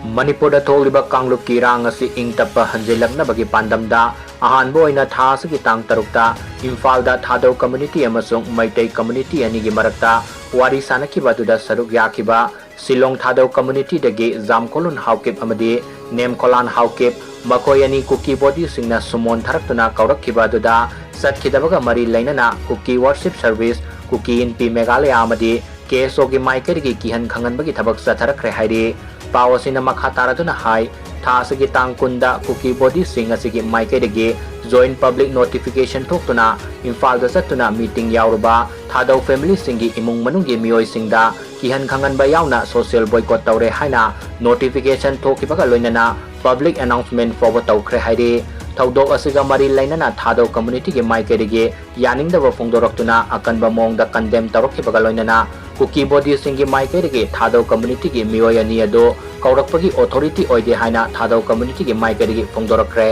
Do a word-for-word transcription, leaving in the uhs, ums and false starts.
ꯃꯅꯤꯄꯨꯔꯗ ꯊꯣꯛꯂꯤꯕ ꯀꯥꯡꯂꯨꯞꯀꯤ ꯏꯔꯥꯡ ꯑꯁꯤ ꯏꯪ ꯇꯞꯄ ꯍꯟꯖꯤꯜꯂꯛꯅꯕꯒꯤ ꯄꯥꯟꯗꯝꯗ ꯑꯍꯥꯟꯕ ꯑꯣꯏꯅ ꯊꯥ ꯑꯁꯤꯒꯤ ꯇꯥꯡ ꯇꯔꯨꯛꯇ ꯏꯝꯐꯥꯜꯗ ꯊꯥꯗꯧ community ꯑꯃꯁꯨꯡ ꯃꯩꯇꯩ community ꯑꯅꯤꯒꯤ ꯃꯔꯛꯇ ꯋꯥꯔꯤ ꯁꯥꯅꯈꯤꯕ ꯑꯗꯨꯗ ꯁꯔꯨꯛ ꯌꯥꯈꯤꯕ ꯁꯤꯂꯣꯡ ꯊꯥꯗꯧ communityꯗꯒꯤ ꯖꯥꯝꯈꯣꯂꯨꯟ ꯍꯥꯎꯀꯤꯞ ꯑꯃꯗꯤ ꯅꯦꯝꯈꯣꯂꯥꯟ ꯍꯥꯎꯀꯤꯞ, ꯃꯈꯣꯏ ꯑꯅꯤ ꯀꯨꯀꯤ body ꯁꯤꯡꯅ summon ꯊꯥꯔꯛꯇꯨꯅ ꯀꯧꯔꯛꯈꯤꯕ ꯑꯗꯨꯗ ꯆꯠꯈꯤꯗꯕꯒ ꯃꯔꯤ ꯂꯩꯅꯅ ꯀꯨꯀꯤ worship service, ꯀꯨꯀꯤ ꯏꯟꯄꯤ ꯃꯦꯘꯥꯂꯌꯥ ꯑꯃꯗꯤ KSOꯒꯤ ꯃꯥꯏꯀꯩꯗꯒꯤ ꯀꯤꯍꯟ ꯈꯪꯍꯟꯕꯒꯤ ꯊꯕꯛ ꯆꯠꯊꯔꯛꯈ꯭ꯔꯦ ꯍꯥꯏꯔꯤ꯫ ꯄꯥꯎ ꯑꯁꯤꯅ ꯃꯈꯥ ꯇꯥꯔꯗꯨꯅ ꯍꯥꯏ, ꯊꯥ ꯑꯁꯤꯒꯤ ꯇꯥꯡ ꯀꯨꯟꯗ ꯀꯨꯀꯤ body ꯁꯤꯡ ꯑꯁꯤꯒꯤ ꯃꯥꯏꯀꯩꯗꯒꯤ joint public notification ꯊꯣꯛꯇꯨꯅ ꯏꯝꯐꯥꯜꯗ ꯆꯠꯇꯨꯅ meeting ꯌꯥꯎꯔꯨꯕ ꯊꯥꯗꯧ family ꯁꯤꯡꯒꯤ ꯏꯃꯨꯡ ꯃꯅꯨꯡꯒꯤ ꯃꯤꯑꯣꯏꯁꯤꯡꯗ ꯀꯤꯍꯟ ꯈꯪꯍꯟꯕ ꯌꯥꯎꯅ social boycott ꯇꯧꯔꯦ ꯍꯥꯏꯅ notification ꯊꯣꯛꯈꯤꯕꯒ ꯂꯣꯏꯅꯅ public announcement ꯐꯥꯎꯕ ꯇꯧꯈ꯭ꯔꯦ ꯍꯥꯏꯔꯤ꯫ ꯊꯧꯗꯣꯛ ꯑꯁꯤꯒ ꯃꯔꯤ ꯂꯩꯅꯅ ꯊꯥꯗꯧ communityꯒꯤ ꯃꯥꯏꯀꯩꯗꯒꯤ ꯌꯥꯅꯤꯡꯗꯕ ꯐꯣꯡꯗꯣꯔꯛꯇꯨꯅ ꯑꯀꯟꯕ ꯃꯑꯣꯡꯗ condemn ꯇꯧꯔꯛꯈꯤꯕꯒ ꯂꯣꯏꯅꯅ ꯀꯨꯀꯤ body ꯁꯤꯡꯒꯤ ꯃꯥꯏꯀꯩꯗꯒꯤ ꯊꯥꯗꯧ communityꯒꯤ ꯃꯤꯑꯣꯏ ꯑꯅꯤ ꯑꯗꯨ ꯀꯧꯔꯛꯄꯒꯤ authority ꯑꯣꯏꯗꯦ ꯍꯥꯏꯅ ꯊꯥꯗꯧ communityꯒꯤ ꯃꯥꯏꯀꯩꯗꯒꯤ ꯐꯣꯡꯗꯣꯔꯛꯈ꯭ꯔꯦ꯫